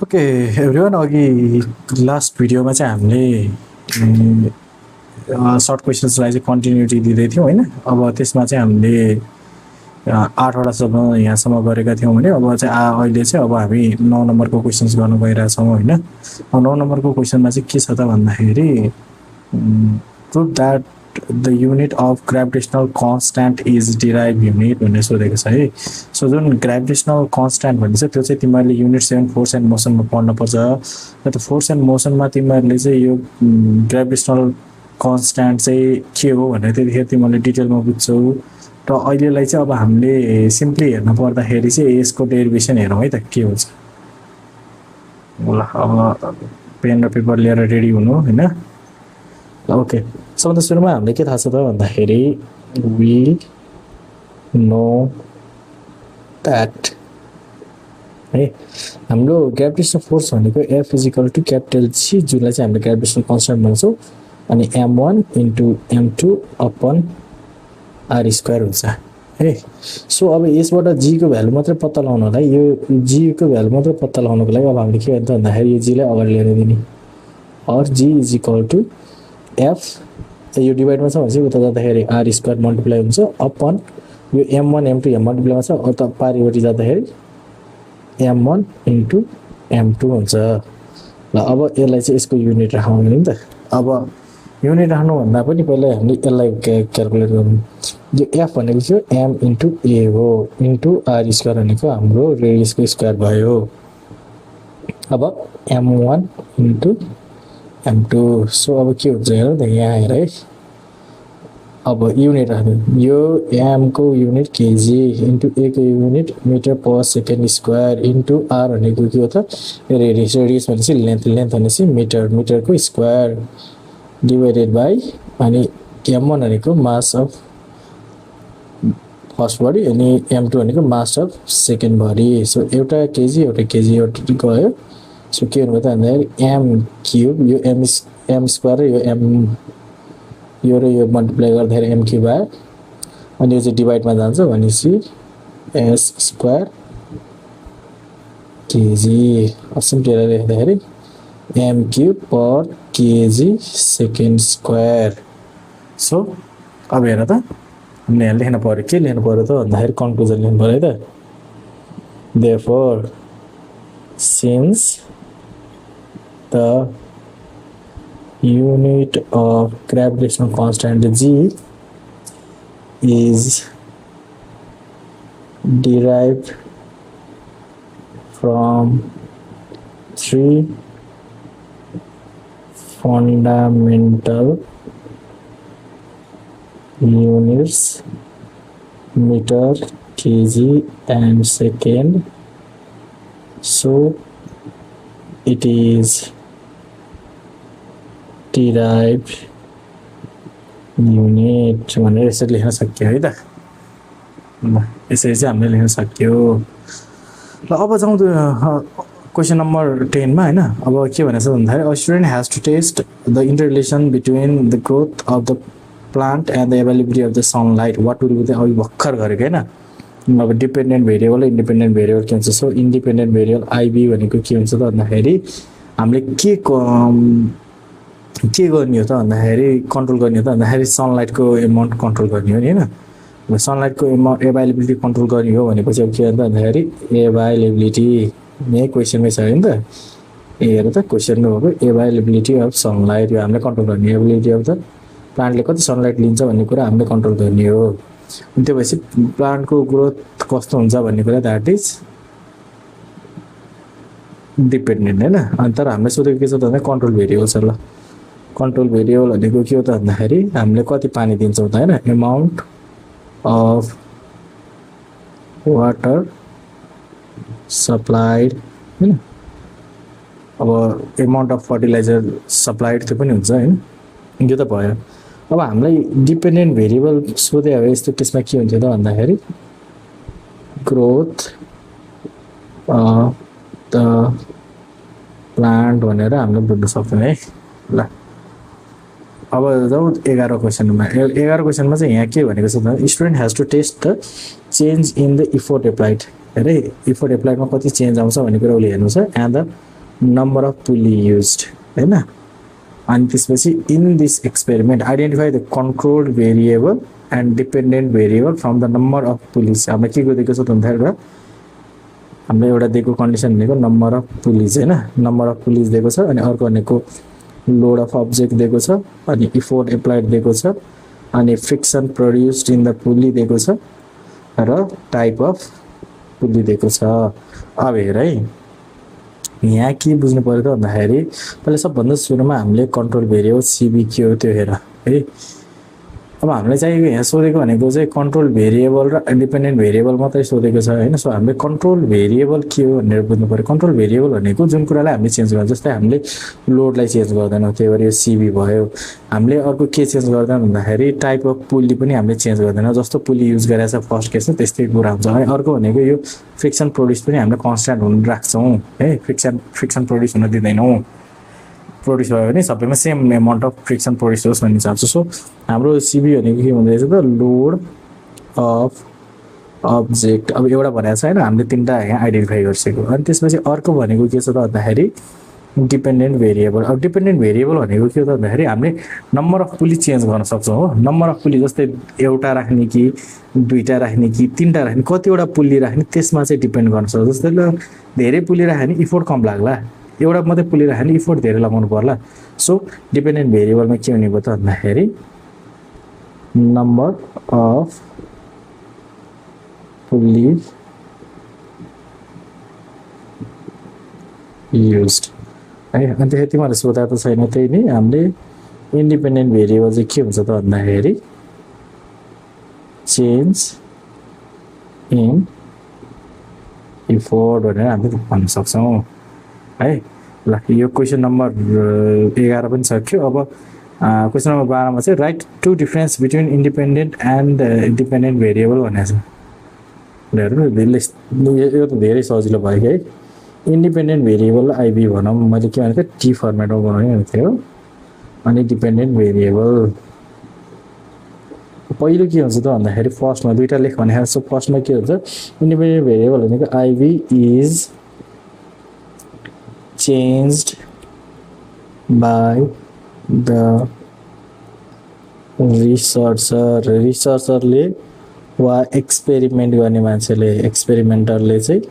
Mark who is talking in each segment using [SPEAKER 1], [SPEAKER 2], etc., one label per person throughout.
[SPEAKER 1] Okay everyone अघि last भिडियोमा चाहिँ हामीले सर्ट क्वेसन्सलाई चाहिँ कन्टिन्युटी दिँदै थियौँ होइन। अब त्यसमा चाहिँ हामीले 8वटासम्म यहाँसम्म गरेका थियौँ भने अब चाहिँ अहिले चाहिँ अब हामी 9 नम्बरको क्वेसन्स गर्न गइरहेछौँ होइन। 9 नम्बरको क्वेसनमा चाहिँ के छ त भन्दाखेरि prove that the unit of gravitational constant is derive unit भनेर सोधेको छ है। सो जुन ग्राभिटेसनल कन्स्ट्यान्ट भन्छ त्यो चाहिँ तिमीहरूले युनिट 7 फोर्स एन्ड मोसनमा पढ्नुपर्छ। र त्यो फोर्स एन्ड मोसनमा तिमीहरूले चाहिँ यो ग्राभिटेसनल कन्स्ट्यान्ट चाहिँ के हो भनेर त्यतिखेर तिमीहरूले डिटेलमा बुझ्छौ। र अहिलेलाई चाहिँ अब हामीले सिम्पली हेर्न पर्दाखेरि चाहिँ यसको डेरिभेसन हेरौँ है त के हुन्छ। ल अब पेन र पेपर लिएर रेडी हुनु होइन। ओके सबभन्दा सुरुमा हामीले के थाहा छ त भन्दाखेरि वी नो द्याट है हाम्रो ग्राभिटेसनल फोर्स भनेको एफ इजिकल टु क्यापिटल जी जुनलाई चाहिँ हामीले ग्राभिटेसनल कन्स्ट्यान्ट भन्छौँ अनि m1 into m2 upon are square हुन्छ है। सो अब यसबाट जीको भ्यालु मात्रै पत्ता लगाउनलाई यो जीको भ्यालु मात्रै पत्ता लगाउनको लागि अब हामीले के गर्नु भन्दाखेरि यो जीलाई अगाडि ल्याएर दिने और जी इज इक्वल टु एफ यो डिभाइडमा छ भने चाहिँ उता जाँदाखेरि आर स्क्वायर मल्टिप्लाई हुन्छ अपन यो m1 m2 यहाँ मल्टिप्लाईमा छ अथवा पारिपट्टि जाँदाखेरि m1 इन्टु m2 हुन्छ। ल अब यसलाई चाहिँ यसको युनिट राखौँ नि त। अब युनिट राख्नुभन्दा पनि पहिला हामीले यसलाई क्यालकुलेट गर्नु। यो एफ भनेको थियो एम इन्टु ए हो इन्टु आर स्क्वायर भनेको हाम्रो रेडियसको स्क्वायर भयो। अब m1 इन्टु m2 सो अब के हुन्छ हेर त यहाँ हेर है। अब युनिट राख्नु यो एम को युनिट केजी इन्टु ए को unit metre per second square into R भनेको के हो त रेडियस रेडियस भनेपछि लेन्थ लेन्थ भनेपछि मिटर मिटरको स्क्वायर डिवाइडेड बाई अनि m1 भनेको मास अफ फर्स्ट बडी अनि m2 भनेको mass of second body. So एउटा केजी एउटा गयो। सो के हुनु त भन्दाखेरि एम क्युब यो एम स्क्वायर यो एम यो र यो मल्टिप्लाई गर्दाखेरि एम क्युब आयो अनि यो चाहिँ डिभाइडमा जान्छ भनेपछि एस स्क्वायर केजी सिम्पली लेख्दाखेरि M cube per KG second square. So अब हेर त हामीले यहाँ लेख्नु पर्यो के लेख्नु पर्यो त भन्दाखेरि कन्क्लुजन लेख्नु पर्यो है त। Therefore since the unit of gravitational constant g is derived from 3 fundamental units meter kg and second, so it is derived unit भनेर यसरी लेख्न सक्यो है त। यसरी चाहिँ हामीले लेख्न सक्यो। ल अब जाउँ क्वेसन नम्बर 10 मा हैन। अब के भनेछ भन्दाखेरि a student has to test the interrelation between the growth of the plant and the availability of the sunlight what will be the अघि भर्खर गरेको हैन। अब डिपेन्डेन्ट भेरिएबल र इन्डिपेन्डेन्ट भेरिएबल के हुन्छ। सो इन्डिपेन्डेन्ट भेरिएबल आइबी भनेको के हुन्छ त भन्दाखेरि हामीले के गर्ने हो त भन्दाखेरि कन्ट्रोल गर्ने हो त भन्दाखेरि सनलाइटको एमाउन्ट कन्ट्रोल गर्ने हो नि हैन। सनलाइटको एभाइलेबिलिटी कन्ट्रोल गर्ने हो भनेपछि अब के हो त भन्दाखेरि एभाइलेबिलिटी यही क्वेसनमै छ नि त। हेर त क्वेसनमा भएको एभाइलेबिलिटी अफ सनलाइट यो हामीले कन्ट्रोल गर्ने एभाइलेबिलिटी अफ द प्लान्टले कति सनलाइट लिन्छ भन्ने कुरा हामीले कन्ट्रोल गर्ने हो। अनि त्यो भएपछि प्लान्टको ग्रोथ कस्तो हुन्छ भन्ने कुरा द्याट इज डिपेन्डेन्ट हैन। अनि तर हामीले सोधेको के छ त भन्दा कन्ट्रोल भेरिएबल छ। ल कन्ट्रोल भेरिएबल भनेको के हो त भन्दाखेरि हामीले कति पानी दिन्छौँ त हैन एमाउन्ट अफ वाटर सप्लाइड हैन। अब एमाउन्ट अफ फर्टिलाइजर सप्लाइड त्यो पनि हुन्छ हैन यो त भयो। अब हामीलाई डिपेन्डेन्ट भेरिएबल सोधे अब यस्तो केसमा के हुन्छ त भन्दाखेरि ग्रोथ द प्लान्ट भनेर हामीले बुझ्न सक्छौँ है। ल अब जाउँ 11 क्वेसनमा। 11 क्वेसनमा चाहिँ यहाँ के भनेको छ त student has to test the change in the effort applied हेरे इफोर्ट एप्लाइडमा कति चेन्ज आउँछ भन्ने कुरा उसले हेर्नु छ and the number of pulley used हैन अनि त्यसपछि in this experiment identify the controlled variable and dependent variable from the number of pulleys हामीलाई के दिएको छ भन्दाखेरि हामीले एउटा दिएको कन्डिसन भनेको नम्बर अफ पुलिज हैन नम्बर अफ पुलिज दिएको छ अनि अर्को भनेको लोड अफ अब्जेक्ट दिएको छ अनि इफोर्ट एप्लाइड दिएको छ अनि फ्रिक्सन प्रोड्युस्ड इन द पुली दिएको छ र टाइप अफ पुली दिएको छ अब हेर है यहाँ के बुझ्नु पर्यो त भन्दाखेरि पहिला सबभन्दा सुरुमा हामीले कन्ट्रोल भेरिएबल सीबी के हो त्यो हेर है अब हामीले चाहिएको यहाँ सोधेको भनेको चाहिँ कन्ट्रोल भेरिएबल र इन्डिपेन्डेन्ट भेरिएबल मात्रै सोधेको छ हैन सो हामीले कन्ट्रोल भेरिएबल के हो भनेर बुझ्नु पर्यो कन्ट्रोल भेरिएबल भनेको जुन कुरालाई हामीले चेन्ज गर्छ जस्तै हामीले लोडलाई चेन्ज गर्दैनौँ त्यही भएर यो सीबी भयो हामीले अर्को के चेन्ज गर्दैन भन्दाखेरि टाइप अफ पुली पनि हामीले चेन्ज गर्दैनौँ जस्तो पुली युज गरेछ फर्स्ट केसमा त्यस्तै कुरा हुन्छ अनि अर्को भनेको यो फ्रिक्सन प्रोड्युस पनि हामीले कन्स्ट्यान्ट हुन राख्छौँ है फ्रिक्सन प्रोड्युस हुन दिँदैनौँ प्रोड्युस भयो भने सबैमा same amount of friction produce होस् भन्ने चाहन्छु सो हाम्रो सीबी भनेको के हुँदैछ त लोड अफ अब्जेक्ट अब एउटा भनेको छ हैन हामीले तीनटा यहाँ आइडेन्टिफाई गरिसक्यो अनि त्यसपछि अर्को भनेको के छ त भन्दाखेरि डिपेन्डेन्ट भेरिएबल अब डिपेन्डेन्ट भेरिएबल भनेको के हो त भन्दाखेरि हामीले नम्बर अफ पुली चेन्ज गर्न सक्छौँ हो नम्बर अफ पुली जस्तै एउटा राख्ने कि दुईटा राख्ने कि तीनटा राख्ने कतिवटा पुली राख्ने त्यसमा चाहिँ डिपेन्ड गर्न सक्छ जस्तै धेरै पुली राख्यो भने इफोर्ट कम लाग्ला एउटा मात्रै पुली राख्यो भने इफोर्ट धेरै लगाउनु पर्ला सो डिपेन्डेन्ट भेरिएबलमा के हुने भयो त भन्दाखेरि नम्बर अफ पुली युज्ड है अनि त्यति मैले सोधा त छैन त्यही नै हामीले इन्डिपेन्डेन्ट भेरिएबल चाहिँ के हुन्छ त भन्दाखेरि चेन्ज इन इफोर्ट भनेर हामीले भन्न सक्छौँ है ल यो क्वेसन नम्बर 11 पनि सक्यो अब क्वेसन नम्बर 12 मा चाहिँ write to difference between independent and dependent variable भनेको छ हेर्नु यो त धेरै सजिलो भयो कि है इन्डिपेन्डेन्ट भेरिएबल आइबी भनौँ मैले के भनेको टी फर्मेटमा बनाउने भनेको थियो अनि डिपेन्डेन्ट भेरिएबल पहिलो के हुन्छ त भन्दाखेरि फर्स्टमा दुईटा लेख भनेको छ फर्स्टमा के हुन्छ इन्डिपेन्डेन्ट भेरिएबल भनेको IB is changed by the researcherले वा एक्सपेरिमेन्ट गर्ने मान्छेले एक्सपेरिमेन्टरले चाहिँ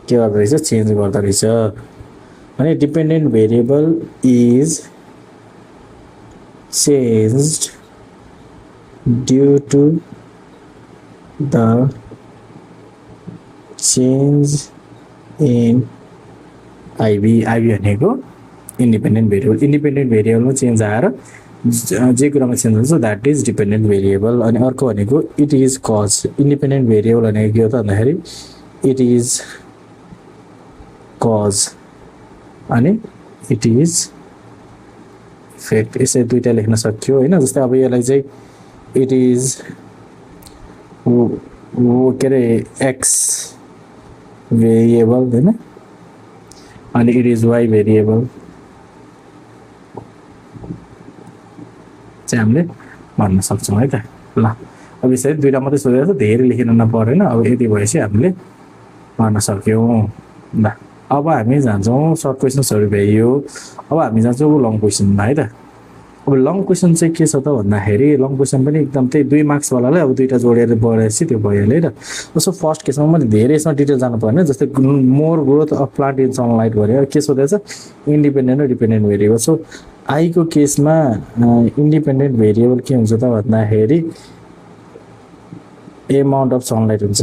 [SPEAKER 1] के गर्दो रहेछ चेन्ज गर्दो रहेछ भने dependent variable is changed due to the change in IB भनेको इन्डिपेन्डेन्ट भेरिएबलमा चेन्ज आएर जे कुरामा चेन्ज हुन्छ द्याट इज डिपेन्डेन्ट भेरिएबल अनि अर्को भनेको it is cause independent variable भनेको के हो त भन्दाखेरि इट इज कज अनि इट इज इफेक्ट यसै दुईटा लेख्न सक्यो होइन जस्तै अब यसलाई चाहिँ इट इज के अरे एक्स भेरिएबल होइन अनि इट इज वाइ भेरिएबल चाहिँ हामीले भन्न सक्छौँ है त ल अब यसरी दुईवटा मात्रै सोधेर त धेरै लेखिन नपरेन अब यति भएपछि हामीले भन्न सक्यौँ ल अब हामी जान्छौँ सर्ट क्वेसन्सहरू भ्याइयो अब हामी जान्छौँ लङ क्वेसनमा है त अब लङ क्वेसन चाहिँ के छ त भन्दाखेरि लङ क्वेसन पनि एकदम त्यही 2 मार्क्सवालालाई अब दुईटा जोडेर पढेपछि त्यो भइहाल्यो है त जस्तो फर्स्ट केसमा मैले धेरै यसमा डिटेल जानु पर्ने जस्तै more growth of plant in sunlight भनेर के सोधेछ इन्डिपेन्डेन्ट र डिपेन्डेन्ट भेरिएबल सो आईको केसमा इन्डिपेन्डेन्ट भेरिएबल के हुन्छ त भन्दाखेरि एमाउन्ट अफ सनलाइट हुन्छ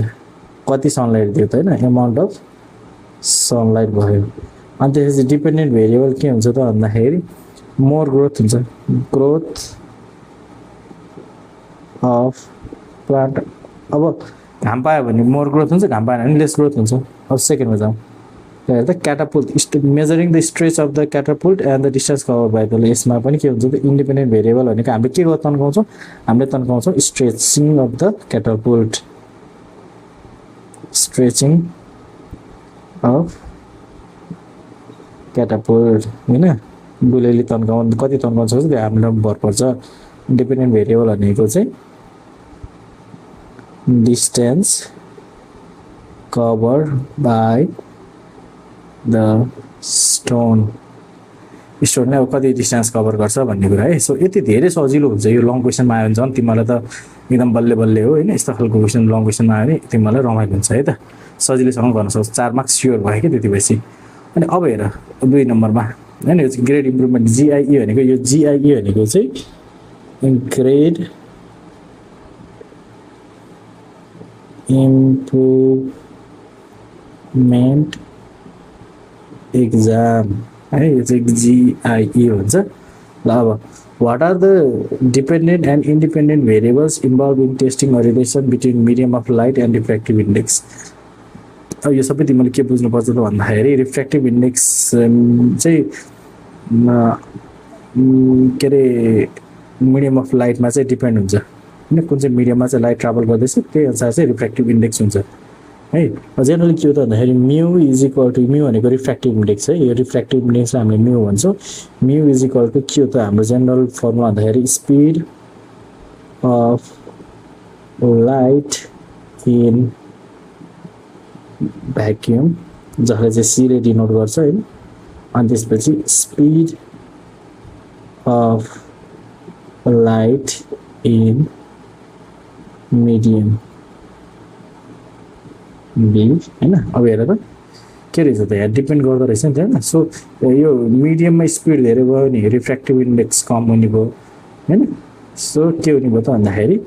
[SPEAKER 1] कति सनलाइट दियो त हैन एमाउन्ट अफ सनलाइट भयो अनि त्यसपछि डिपेन्डेन्ट भेरिएबल के हुन्छ त भन्दाखेरि मोर ग्रोथ हुन्छ ग्रोथ अफ प्लान्ट अब घाम पायो भने मोर ग्रोथ हुन्छ घाम पाएन भने लेस ग्रोथ हुन्छ अब सेकेन्डमा जाउँ त्यहाँ त catapult measuring the stretch of the catapult and the distance cover by the यसमा पनि के हुन्छ त इन्डिपेन्डेन्ट भेरिएबल भनेको हामीले के तन्काउँछौँ हामीले तन्काउँछौँ stretching of the catapult stretching of catapult होइन गुलेली तन्काउनु कति तन्काउँछ त्यो हामीलाई भर पर्छ डिपेन्डेन्ट भेरिएबल भनेको चाहिँ distance covered by the stone. स्टोनले अब कति डिस्टेन्स कभर गर्छ भन्ने कुरा है। सो यति धेरै सजिलो हुन्छ यो लङ क्वेसनमा आयो भने झन् तिमीलाई त एकदम बल्ले बल्ले हो हैन। यस्तो खालको क्वेसन लङ क्वेसनमा आयो भने तिमीलाई रमाइलो हुन्छ है त, सजिलैसँग गर्न सक्छ। 4 मार्क्स स्योर भयो के त्यतिपछि। अनि अब हेर 2 नम्बरमा हैन, यो चाहिँ ग्रेड इम्प्रुभमेन्ट जिआइई भनेको, यो जिआइई भनेको चाहिँ ग्रेड इम्प्रुभमेन्ट एक्जाम है, यो चाहिँ जिआइई हुन्छ। ल अब what are the dependent and independent variables involve in testing a relation between medium of light and refractive index. अब यो सबै तिमीले के बुझ्नुपर्छ त भन्दाखेरि रिफ्र्याक्टिभ इन्डेक्स चाहिँ के अरे मिडियम अफ लाइटमा चाहिँ डिपेन्ड हुन्छ हैन। कुन चाहिँ मिडियममा चाहिँ लाइट ट्राभल गर्दैछ त्यही अनुसार चाहिँ रिफ्र्याक्टिभ इन्डेक्स हुन्छ है। जेनरली के हो त भन्दाखेरि mu is equal to, mu भनेको रिफ्र्याक्टिभ इन्डेक्स है, यो रिफ्र्याक्टिभ इन्डेक्सलाई हामीले म्यू भन्छौँ। म्यू इज इक्वल टु के हो त हाम्रो जेनरल फर्मुला भन्दाखेरि speed of light in vacuum, जसलाई चाहिँ सीले डिनोट गर्छ हैन। अनि त्यसपछि speed of light in medium B हैन। अब हेर त के रहेछ त यहाँ डिपेन्ड गर्दो रहेछ नि त हैन। सो यो मिडियममा स्पिड धेरै भयो भने रिफ्र्याक्टिभ इन्डेक्स कम हुने भयो हैन। सो के हुने भयो त भन्दाखेरि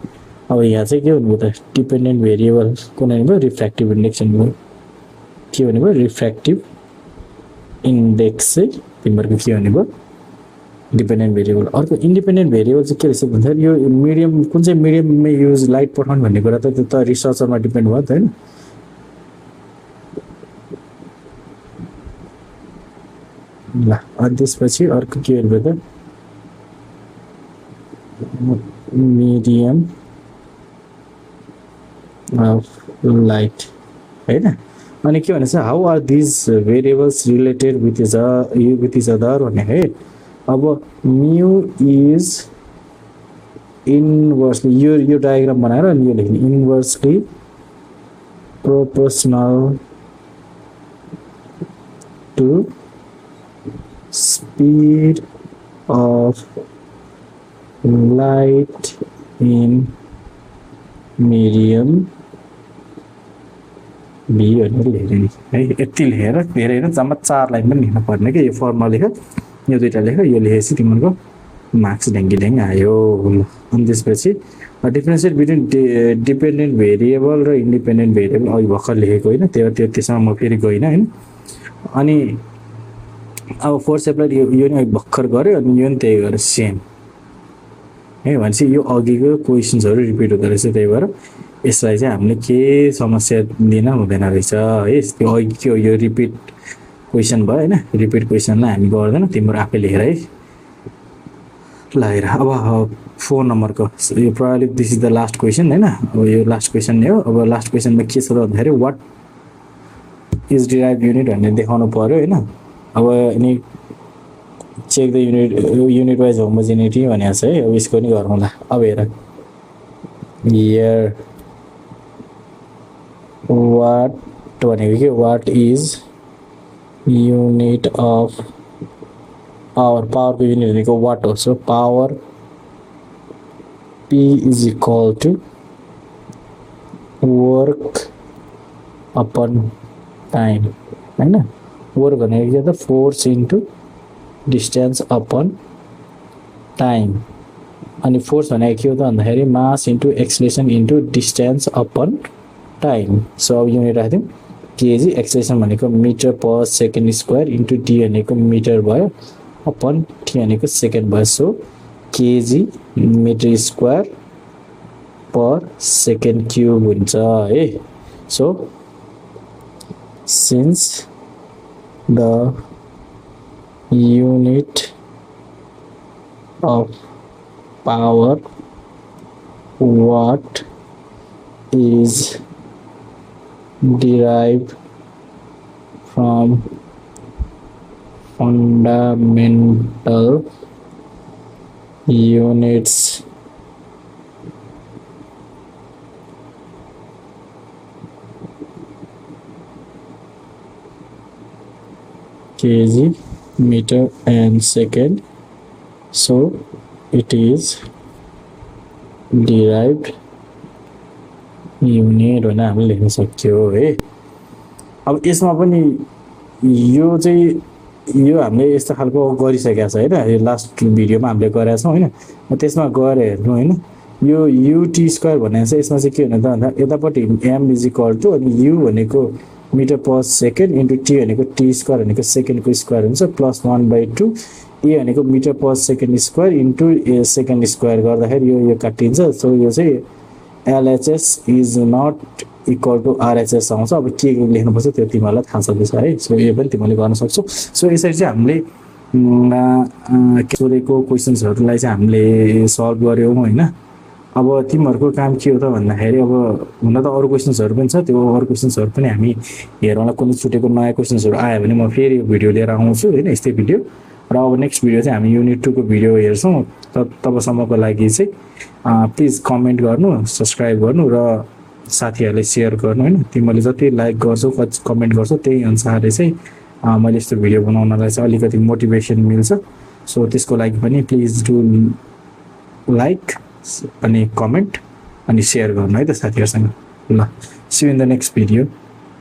[SPEAKER 1] अब यहाँ चाहिँ के हुने भयो त डिपेन्डेन्ट भेरिएबल कुन हुने भयो, रिफ्र्याक्टिभ इन्डेक्स हुने भयो। के हुने भयो रिफ्र्याक्टिभ इन्डेक्स चाहिँ तिमीहरूको के हुने भयो डिपेन्डेन्ट भेरिएबल। अर्को इन्डिपेन्डेन्ट भेरिएबल चाहिँ के रहेछ भन्दाखेरि यो मिडियम कुन चाहिँ मिडियममा युज लाइट पठाउनु भन्ने कुरा त त्यो त रिसर्चरमा डिपेन्ड भयो त हैन। ल अनि त्यसपछि अर्को के भयो त मिडियम अफ लाइट हैन। अनि के भनेछ how are these variables related with each other भन्ने है। अब म्यू इज इन्भर्सली यो डायग्राम बनाएर अनि यो लेख्ने inversely proportional to speed of light in medium B भनेर लेख्ने है। यति लेखेर धेरै हैन, जम्मा 4 लाइन पनि लेख्न पर्ने के। यो फर्मुला लेख, यो दुईटा लेख, यो लेखेपछि तिम्रो मार्क्स ढ्याङ्गी ढ्याङ आयो। अनि त्यसपछि डिफरेन्सिएट बिट्विन डिपेन्डेन्ट भेरिएबल र इन्डिपेन्डेन्ट भेरिएबल अघि भर्खर लेखेको होइन, त्यसमा म फेरि गइनँ हैन। अनि अब फोर्स एप्लाइड यो नि भर्खर गऱ्यो अनि यो नि त्यही गरेर सेम है। भनेपछि यो अघिको क्वेसन्सहरू रिपिट हुँदो रहेछ, त्यही भएर यसलाई चाहिँ हामीले के समस्या दिन हुँदैन रहेछ है। त्यो अघि के हो यो रिपिट क्वेसन भयो हैन। रिपिट क्वेसनलाई हामी गर्दैन, तिम्रो आफै लेखेर है। ल हेर अब 4 नम्बरको यो probably this is the last question हैन। अब यो लास्ट क्वेसन नै हो। अब लास्ट क्वेसनमा के छ त भन्दाखेरि वाट इज डिराइभ युनिट भन्ने देखाउनु पर्यो हैन। अब अनि check the unit wise homogeneity भनेको छ है। अब यसको नि गरौँला। अब हेर हियर वाट भनेको के watt is unit of power, पावरको युनिट भनेको वाट हो। So power P is equal to work upon time हैन। वर्क भनेको के त force into distance upon time. अनि फोर्स भनेको के हो त भन्दाखेरि mass into acceleration into distance upon time. So अब युनिट राख्दिउँ केजी, एक्सलेसन भनेको metre per second square into D भनेको मिटर भयो अपन टी भनेको सेकेन्ड भयो। So KG metre square per second cube हुन्छ है। So since the unit of power watt is derived from fundamental units kg meter and second, so it is derived unit होइन हामीले लेख्न सक्यो है। अब यसमा पनि यो चाहिँ यो हामीले यस्तो खालको गरिसकेका छ होइन, यो लास्ट भिडियोमा हामीले गरेका छौँ होइन। त्यसमा गएर हेर्नु होइन, यो युटी स्क्वायर भनेको चाहिँ यसमा चाहिँ के हुने त भन्दा यतापट्टि एम इज इक्वल टु अनि यु भनेको metre per second into T भनेको टी स्क्वायर भनेको सेकेन्डको स्क्वायर हुन्छ प्लस 1/2 ए भनेको metre per second square into second square गर्दाखेरि यो काटिन्छ। सो यो चाहिँ LHS is not equal to RHS आउँछ। अब के लेख्नुपर्छ त्यो तिमीहरूलाई थाहा छँदैछ है। सो यो पनि तिमीले गर्न सक्छौ। सो यसरी चाहिँ हामीले सोधेको क्वेसन्सहरूलाई चाहिँ हामीले सल्भ गऱ्यौँ होइन। अब तिमीहरूको काम के हो त भन्दाखेरि अब हुन त अरू क्वेसन्सहरू पनि छ, त्यो अरू क्वेसन्सहरू पनि हामी हेरौँला। कुनै छुटेको नयाँ क्वेसन्सहरू आयो भने म फेरि भिडियो लिएर आउँछु होइन, यस्तै भिडियो। र अब नेक्स्ट भिडियो चाहिँ हामी युनिट 2 को भिडियो हेर्छौँ। तबसम्मको लागि चाहिँ प्लिज कमेन्ट गर्नु, सब्सक्राइब गर्नु र साथीहरूले सेयर गर्नु होइन। तिमीले जति लाइक गर्छौ कमेन्ट गर्छौ त्यही अनुसारले चाहिँ मैले यस्तो भिडियो बनाउनलाई चाहिँ अलिकति मोटिभेसन मिल्छ। सो त्यसको लागि पनि प्लिज डु लाइक अनि कमेन्ट अनि सेयर गर्नु है त साथीहरूसँग। ल see you in the next video.